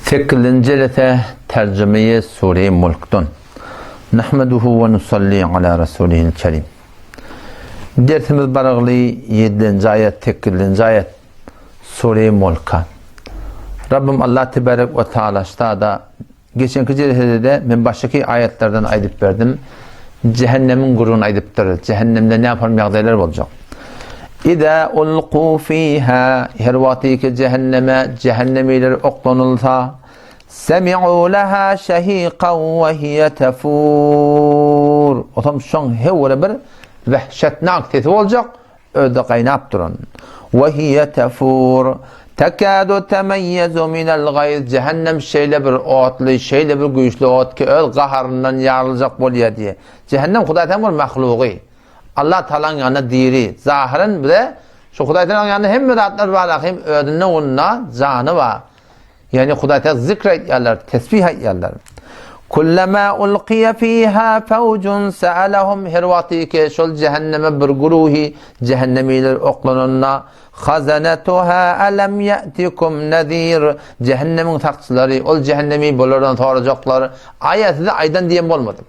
Sekizinji jelese Terjümeýi Sure-i Mulkdan. Nahmeduhu we nusalli ala rasulihil kerim. Dersimiz baragly ýedinji aýat, sekizinji aýat Sure-i Mulka. Rabbim Allah tebarek we taala ştada Geçenki jelesede-de men başdaky aýatlardan aýdyp berdim. Jähennemiň gürrüňini aýdypdyr. Jähennemde nähili ýagdaýlar boljak? Iza ulqu fiha her wagty ki jähenneme jähennemiler oklanylsa semi'u laha şahiqan we hiye tafur. Otam şoň hewre bir wehşetnak sesi boljak. Özi gaýnap duran. Ve hiye tefur. Tekadu temeyyezu minel gaýz. Jähennem şeýle bir otly, şeýle bir güýçli ot ki, öz gaharyndan ýaryljak bolýar diýýär. Jähennem Hudaý Tagalaň bir mahlugy. Allah Tagalaň ýanynda diri. Zahyran bize şu Hudaý Tagalaň ýanynda hemme zatlar bar, ahim özünde onda jany bar. Ýagny Hudaý Tagala zikr aýtýarlar, tesbih aýtýarlar. Kullama ulqiya fiha fawjun sa'alahum her wagty ki şol jähenneme bir guruhy jähennemiler oklananda hazanatuha alam ya'tikum nazir jähennemiň sakçylary ol jähennemi bulardan sorajaklar aýa size aýdan diýen bolmadymy?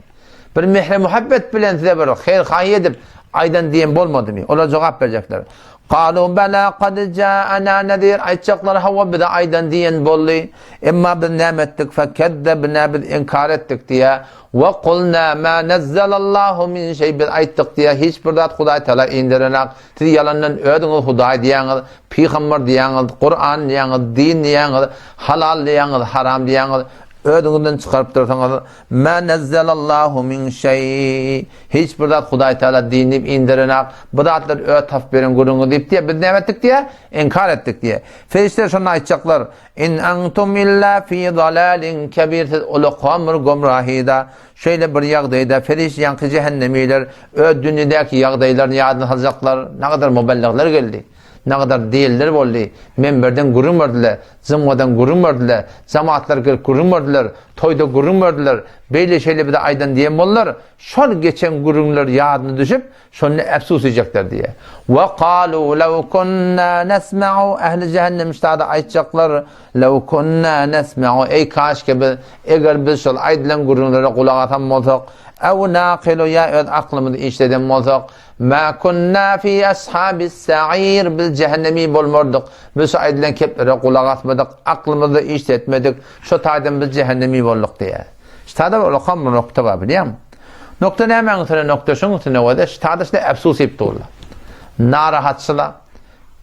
Bir mähre-muhabbet bilen size bir haýyr-haýy edip aýdan diýen bolmadymy? Olar jogap berjekler. Kalu bela kad ja'ana nezir aýtjaklar hawa bize aýdan diýen boldy. Emma biz näme etdik? Fekezzebna biz inkar etdik diýä. We kulna ma nazzalallahu min şeý biz aýtdyk diýä hiç bir zat Hudaý Taala indirenak. Siz ýalandan özüňiz Hudaý diýýäňiz, pygamber diýýäňiz, Kuran diýýäňiz, din diýýäňiz, halal diýýäňiz, haram diýýäňiz. Özüňizden çykaryp dursaňyz, Mä nezzelallahu min şeý. Hiç bir zat Hudaý Tagala din diýip indirenak. Bu zatlar öz tapyp beren gürrüňiňiz diýip diýýär. Biz näme etdik diýýär? Inkar etdik diýýär. Perişdeler şonda aýtjaklar, In antum illa fi zalalin kebir. Siz ulakan bir gümrahyda, şeýle bir ýagdaýda periş ýaňky jähennemiler öz dünýedäki ýagdaýlaryny ýadyna saljaklar. Nagadar mubellyglar geldi. Nagadar deliller boldy. Menberden gürrüň berdiler. Jymgadan gürrüň berdiler. Jamatlar gelip gürrüň berdiler. Toýda gürrüň berdiler. Beýle-şeýle bize aýdan diýen boldular. Şol geçen gürrüňler ýadyna düşüp, şonda äpsus diýjekler diýýär. We kalu lew kunna nesma'u ähli jähennem ştada aýtjaklar, lew kunna nesma'u eý kaşke biz, eger biz şol aýdylan gürrüňlere gulak asan bolsak, ew nakilu ýa öz aklymyzy işleden bolsak, Mä kunna fi ashabis sa'ir biz jähennemi bolmardyk. Biz şu aýdylan keplere gulak asmadyk, aklymyzda işletmedik. Şo taýdan biz jähennemi bolduk diýýär. Ştada bir ulakam bir nokta bar bilýäňmi? Nokta nämäň üstüne nokta şuň üstüne bolýar. Ştada şunda äpsus iýip durlar. Narahatçyla,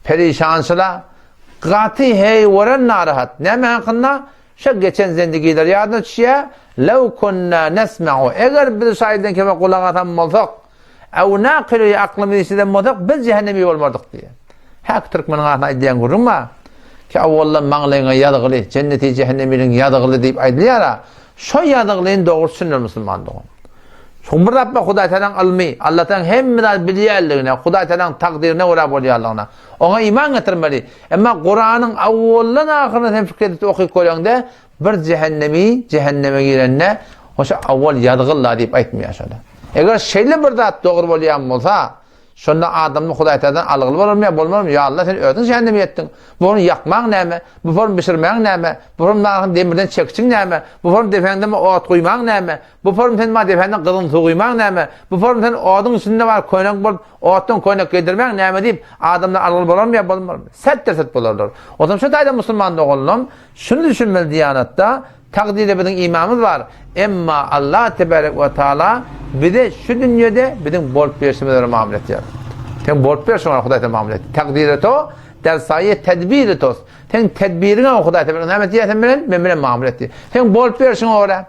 perişançyla, gaty heýweren narahat. Näme hakynda? Şo geçen zendigiler ýadyna düşýär. Lew kunna nesma'u eger biz şu aýdylan kepe gulak asan bolsak, Ew nakyly aklymyzy işleden bolsak, biz jähennemi bolmardyk diýýär. Häk türkmeniň arasynda aýdylýan gürrüň bar. Ki awwaldan maňlaýyňa ýazgyly, jenneti jähenneminiň ýazgyly diýip aýdylýar-a. Şo ýazgylyny dogry düşüner musulman dogan. Şo bir zat bar Hudaý Tagalaň ylmy, Allah Tagalaň hemme zady bilýänligine, Hudaý Tagalaň takdyryna görä bolýanlygyna. Oňa iman getirmeli. Emma Kuranyň awwaldan ahyryna sen pikir edip okyp göreňde, Bir jähennemi jähenneme girende, hoşa awwal ýazgyl-la diýip aýtmaýar şonda. Eger şeýle bir zat dogry bolýan bolsa, şonda adamda Hudaý Tagaladan algyly bolarmy ýa bolmarmy? Ýa Allah, sen özüň jähenneme ýetdiň. Bu formy ýakmaň näme? Bu formy bişirmäň näme? Bu formy naryny demirden çekişiň näme? Bu formy depäňde ot guýmaň näme? Bu formy sen maňa depäňden gyzgyn suw guýmaň näme? Bu formy sen oduň içinde bar köýnek bolup, otdan köýnek geýdirmäň näme diýip, adamlar algyly bolarmy ýa bolmarmy? Set-de-set bolarlar. Onsoň şu taýda musulman doganlarym, Şuny düşünmeli Diýanatda takdyra biziň imanymyz bar, emma Allah tebarek we taala bize şu dünýede biziň bolup berşimize görä muamele etýär. Seň bolup berşiňe görä Hudaý sana muamele etýär. Takdyry to der saýy tedbiri tos. Seň tedbiriňe görä Hudaý tebarek näme etýär sen bilen? Men bilen muamele etýär. Seň bolup berşiňe görä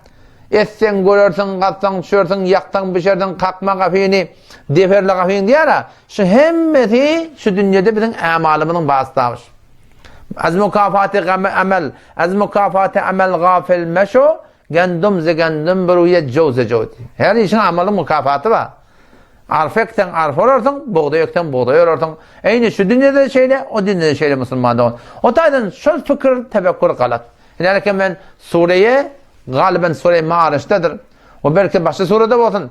etseň görersiň, gazsaň düşersiň, ýaksaň bişersiň, kakma gapyny, deperle gapyny diýär-a. Şu hemmesi şu dünýede biziň ämalymyzyň bastawyş. Az mukafaty gamy amel, az mukafaty amel gafil meşo, gendum ze gendum bir jow ze jow. Her işiň amalyň mukafaty bar. Arpa ekseň arpa orarsyň, bugdaý ekseň bugdaý orarsyň. Eýni şu dünýede şeýle, o dünýede şeýle musulman dogan. O taýdan şol pikir, tefekkür galat. Ine men sureýe, galyban sure Maryşdadyr. O belki başga surede bolsun.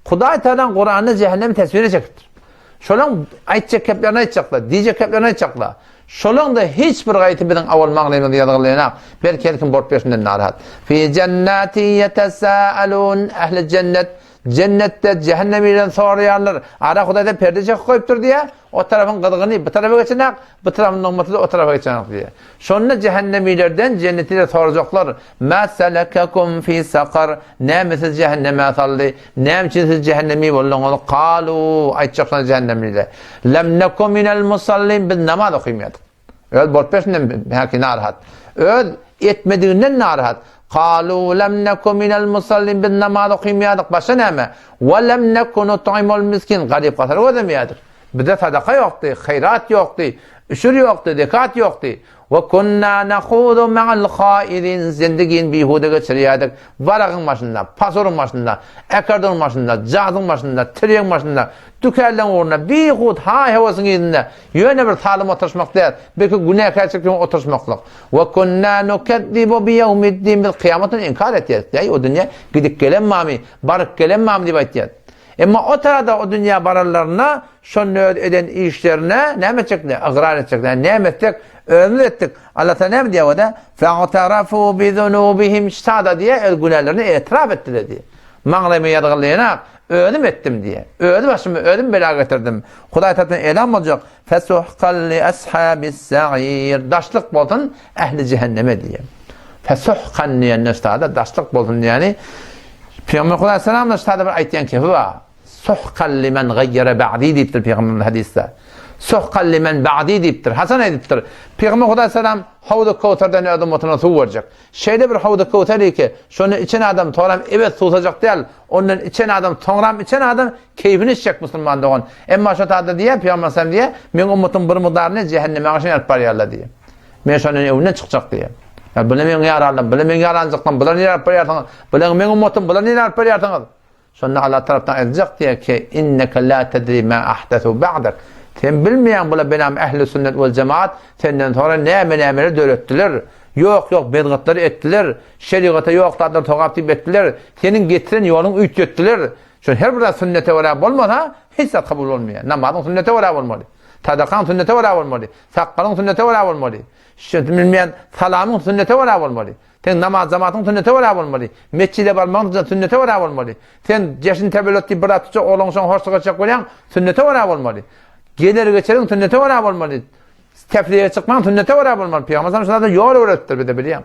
Hudaý Taala Kuranda cehennemi teswire çekipdir. Şolaň aýtjak geplerini aýtjaklar, diýjek geplerini aýtjaklar. Şolaň-da hiç bir gaýsy biziň awal maňlaýymyzda ýazgylanak. Belki her kim bolup ýörşünden narahat. Fi jennatin ýetesâelûn, ähli jennet, jennetde jähennemilerden soraýarlar. Ara Hudaýdan perde çekip goýupdyr diýýär. O tarapyň gyzgyny bu tarapa geçenak, bu tarapyň nygmaty-da o tarapa geçenak diýýär. Şonda jähennemilerden jennetiler sorajaklar, Mâ selekekum fî sakar, näme sizi jähenneme saldy? Näme üçin siz jähennemi bolduňyz? Kalu, aýtjak şonda jähennemliler, Lem neku minel musallin, biz namaz okymýardyk. Öz bolup berşinden häki narahat. Öz etmediginden narahat. Kalu lem neku minel musallin, biz namaz okymýardyk. Başga näme? Ve lem neku nut'imul miskin, garyp-gasary gözlemeýärdik. Bizde sadaka ýokdy, haýrat ýokdy, üşür ýokdy, zekat ýokdy. We kunna nahudu ma'al haizin, zendigini bihuda geçirýärdik. Waragyň başynda, pasoryň başynda, äkerdiň başynda, jazyň başynda, tirýegiň başynda, dükänleň ugrunda bihud haý-höwesiň yzynda ýöne bir salym oturyşmak däl, belki günäkärçilik bilen oturyşmaklyk. We kunna nukezzibu biýewmiddin, biz kyýamatyny inkar etýäris. Äý, o dünýä gidip gelen barmy, baryp gelen barmy diýip aýtýarys. Emma o tarada o dünýä baranlarynda şonda öz eden işlerine näme etjekler? Ygrar etjekler. Näme etsek, özümiz etdik. Allah Taala näme diýýär o-da? Fa'tarafu bi-zunubihim sada diýýär, öz günälerini etirap etdiler diýýär. Maňlaýyma ýazgylýanak, özüm etdim diýýär. Öz başyma özüm bela getirdim. Hudaý tarapyndan elan boljak. Fesuhkan li ashabis sa'ir. Daşlyk bolsun ähli jehenneme diýýär. Fesuhkan diýende sada daşlyk bolsun diýýäni Pygamber Hudaý salam sada bir aýtýan kefi bar. Suhkan limen gaýyra ba'di diýipdir Pygamberimiz hadysda. Suhkan limen ba'di diýipdir. Haçan aýdypdyr? Pygamber Hudaý salam Hawzy Köwserden öz ummatyna suw berjek. Şeýle bir Hawzy Köwser ki, şony içen adam soňram ebet suwsajak däl. Ondan içen adam soňram içen adam keýfini içjek musulman dogan. Emma şo taýda diýýär Pygamber salam diýýär, meň ummatym bir mukdaryny jähenneme aşyn alyp barýarlar diýýär. Men şondan öňünden çykjak diýýär. Ýa bile meň ýaranlarym, bile meň ýaranjyklarym, bular nirä alyp barýarsyňyz? Bular meň ummatym, bular nirä alyp barýarsyňyz? Şonda Allah tarapdan aýdyljak diýýär ki, inneke la tedri ma ahdesu ba'dak. Sen bilmeýäň bular benam ehli sünnet wal jemaat senden soňra näme-nämeleri döretdiler. Ýok, ýok bedgatlary etdiler. Şerigata ýok zatlary sogap diýip etdiler. Seniň getiren ýoluňy üýtgetdiler. Şol her bir zat sünnete görä bolmasa, hiç zat kabul bolmaýar. Namazyň sünnete görä bolmaly. Sadakaň sünnete görä bolmaly. Sakgalyň sünnete görä bolmaly. Bilmeýän salamyň sünnete görä bolmaly. Sen namaz jamatyň sünnete görä bolmaly. Metjide barmagyň sünnete görä bolmaly. Sen jeşin tebelet diýip bir zat tutjak ogluň şoň hoşluk etjek bolýaň, sünnete görä bolmaly. Geler geçeriň sünnete görä bolmaly. Tefriýe çykmaň sünnete görä bolmaly. Pygamber sallallahu aleyhi ve sellem ýol öwretipdir bize bilýän.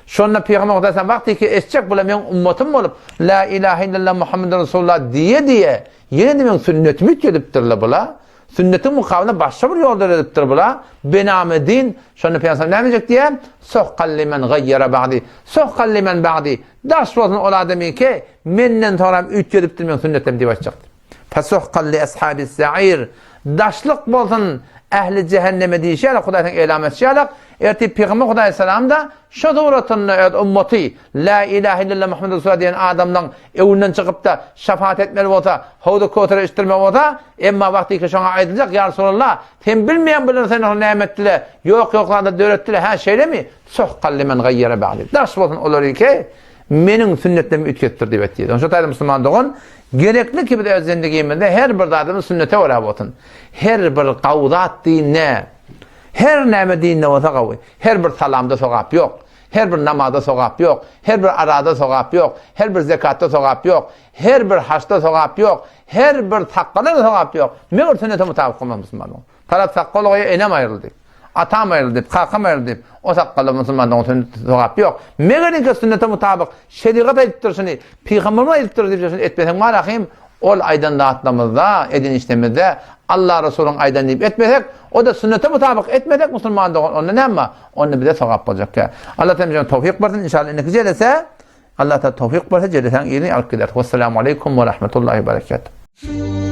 Şonda Pygamber sallallahu aleyhi ve sellem wagty ki eşitjek bula meň ummatym bolup la ilahe illallah Muhammedur Resulullah diýe diýe ýene-de meň sünnetimi üýtgedipdirler bula. Sünnetiň mukabylynda başga bir ýol döredipdir bula, bename din, şonda Pygamber näme diýjek diýýär? Suhkan limen gaýýara ba'di. Suhkan limen ba'di. Daş bolsun ol adamyňky, menden soňra hem üýtgedipdir meň sünnetlerimi diýip aýtjakdy. Fesuhkan li ashabis sa'ir. Daşlyk bolsun ähli jähenneme diýişi ýaly Hudaý sen elam etşi ýaly, ertir Pygamber Hudaý salam-da şo suratynda öz ummaty La ilahe illallah Muhammed Resulullah diýen adamlaň öňünden çykyp-da şafaat etmeli bolsa, Howzy Köwsere içdirmeli bolsa, emma wagtyky şoňa aýdyljak, Ýa Resulallah, sen bilmeýäň bular senden soň näme etdiler, ýok-ýok zatlar döretdiler, hä şeýlemi? Suhkan limen gaýýara ba'di. Daş bolsun olaryky, meniň sünnetlerimi üýtgetdir diýip aýtýar. Şo taýda musulman dogan, gerekli ki biz öz zendigimizde her bir zadymyz sünnete görä bolsun. Her bir gawy zat dinde, her näme dinde bolsa gawy. Her bir salamda sogap ýok. Her bir namazda sogap ýok. Her bir arada sogap ýok. Her bir zekatda sogap ýok. Her bir haçda sogap ýok. Her bir sakgalda-da sogap ýok. Meger sünnete mutabyk bolmaz musulmanlygyň. Tarap sakgal goýa enem aýryldy. Atam aýryldy, kakam aýryldy diýip, o sakgalda musulmanlygyň sünnete sogap ýok. Meger inki sünnete mutabyk şerigat aýdypdyr şuny, pygamberimiz aýdypdyr diýip şuny etmeseň bar ahym, ol aýdan zatlarymyzda, eden işlerimizde Allah Resulyň aýdan diýip etmesek, o-da sünnete mutabyk etmesek musulman dogan onda näme bar? Onda bize sogap boljakka. Allah taala towfyk bersin inşallah indiki jelese Allah taala towfyk berse jelesäň ýerini alyp gider. Wessalamu aleýkum we rahmetullahi we berekatuh.